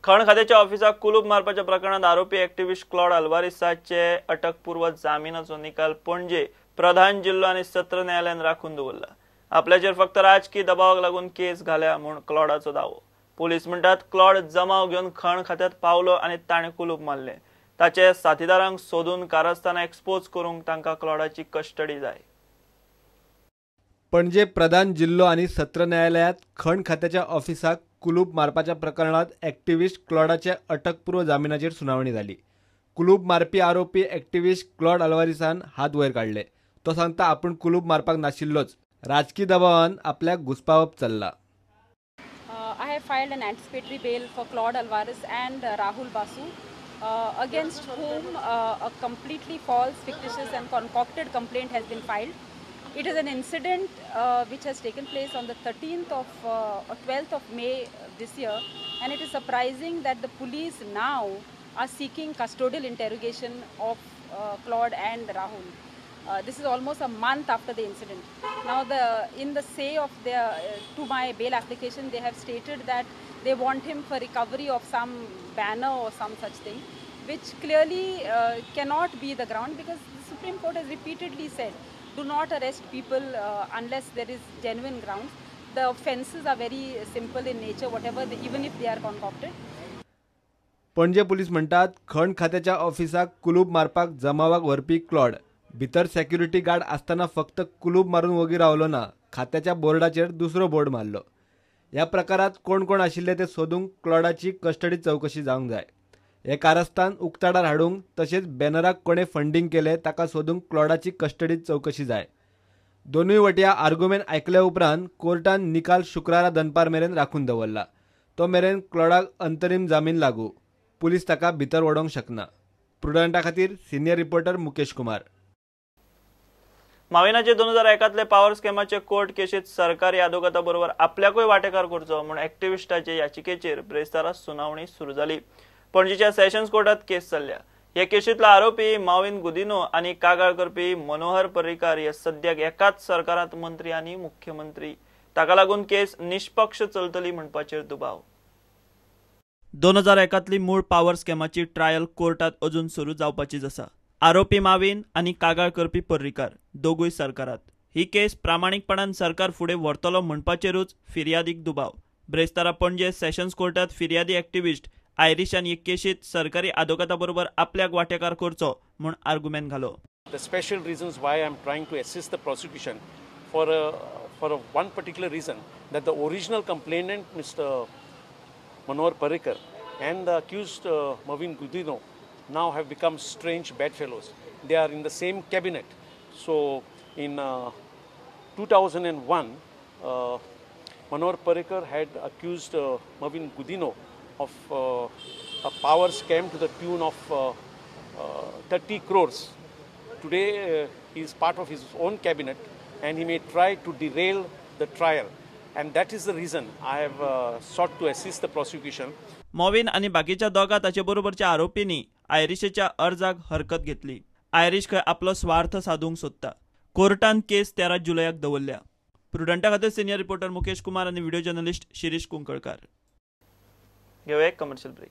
खण खात्याच्या ऑफिसाक कुलूप मारपाच्या प्रकरणात आरोपी एक्टिविस्ट क्लॉड अल्वारिसाचे अटकपूर्व जामिनाचो निकाल पणजे प्रधान जिल्लो आनी सत्र न्यायालयान राखून दवरला। आपल्याचेर फक्त राजकी दबावाक लागून केस घाल्या म्हूण क्लॉडाचो दावो। पुलीस म्हणटात क्लॉड जमाव घेवन खण खात्यात पावलो आनी ताणें कुलूप मारलें। ताचे साथीदारांक सोदून कारस्थानां एक्सपोज करूंक तांकां क्लॉडाची कस्टडी जाय। पणजे प्रधान जिल्लो आनी सत्र न्यायालयात खण खात्याच्या ऑफिसाक कुलूप मारपाच्या प्रकरणात एक्टिविस्ट क्लॉडाचे अटकपूर्व जामिनाचेर सुनावणी जाली। कुलूप मारपी आरोपी एक्टिविस्ट क्लॉड अल्वारिसान हात वयर काडले। तो सांगता आपूण कुलूप मारपाक नाशिल्लोच, राजकी दबावान आपल्याक घुसपावप चल्ला। I have filed an anticipatory bail for Claude Alvares and Rahul Basu, against whom a completely false, fictitious and concocted complaint has been filed. It is an incident which has taken place on the 13th of 12th of May this year, and it is surprising that the police now are seeking custodial interrogation of Claude and Rahul. This is almost a month after the incident. Now, in the say of their to my bail application, they have stated that they want him for recovery of some banner or some such thing, which clearly cannot be the ground, because the Supreme Court has repeatedly said, do not arrest people unless there is genuine grounds. The offences are very simple in nature, whatever, even if they are concocted. Panaji police म्हणटात खण खात्याच्या ऑफिसाक कुलूप मारपाक जमावाक व्हरपी Claude भितर security guard आसतना फक्त कुलूप मारून वगी रावलो ना, खात्याच्या बोर्डाचेर दुसरो बोर्ड मारलो। ह्या प्रकारात कोण कोण आशिल्ले ते सोदूंक क्लॉडाची कस्टडी चवकशी जावंक जाय। हे कारस्थान उक्ताडार हाडूंक तशेंच बॅनराक कोणें फंडींग केलें ताका सोदूंक क्लॉडाची कस्टडी चवकशी जाय। दोनूय वटया आर्गुमेंट आयकल्या उपरांत कोर्टान निकाल शुक्रारा दनपार मेरेन राखून दवरला। तो मेरेन क्लॉडाक अंतरीम जामीन लागू। पुलीस ताका भितर वडोवंक शकना। प्रुडंटा खातीर सिनियर रिपोर्टर मुकेश कुमार। माविनाचे 2001 पावर स्कॅमाचे कोर्ट केशीत सरकारी आदोगाता बरोबर आपल्याकूय वाटेकार करचो म्हूण एक्टिविस्टाचे याचिकेचेर ब्रेस्तारा सुनावणी सुरू जाली। पणजीच्या सेशन्स कोर्टात केस चल्ल्या। हे केशीतलो आरोपी माविन गुदिनो आनी कागाळ करपी मनोहर पर्रीकार हे सद्याक एकाच सरकारांत मंत्री आनी मुख्यमंत्री, ताका लागून केस निष्पक्ष चलतली म्हणपाचेर दुबाव। 2001 मूळ पावर स्कॅमाची ट्रायल कोर्टात अजून सुरू जावपाचीच आसा। आरोपी माविन आनी कागाळ करपी पर्रीकार दोगूय सरकारात। ही केस प्रामाणीकपणान सरकार फुडें व्हरतलो म्हणपाचेरूच फिर्यादीक दुबाव। ब्रेस्तारा पणजे सेशन्स कोर्टात फिर्यादी एक्टिविस्ट आयरिशान हे केशीत सरकारी आदोगाता बरोबर आपल्याक वाटेकार करचो म्हूण आर्गुमेंट घालो। The special reasons why I am trying to assist the prosecution for a one particular reason, that the original complainant Mr. Manohar Parrikar and the accused Mauvin Godinho now have become strange bedfellows. They are in the same cabinet. So in 2001, Manohar Parrikar had accused Mauvin Godinho of a power scam to the tune of 30 crores. Today he is part of his own cabinet and he may try to derail the trial. And that is the reason I have sought to assist the prosecution. Mauvin आनी बाकीच्या दोगा ताचे बरोबरच्या आरोपींनी आयरिशेच्या अर्जाक हरकत घेतली। Irish खंय आपलो स्वार्थ साधूंक सोदता। कोर्टान केस 13 जुलयाक दवरल्या। प्रुडंटा खातीर सिनियर रिपोर्टर मुकेश कुमार आनी व्हिडिओ जर्नलिस्ट शिरीष कुंकळकार। घेवया एक कमर्शियल ब्रेक।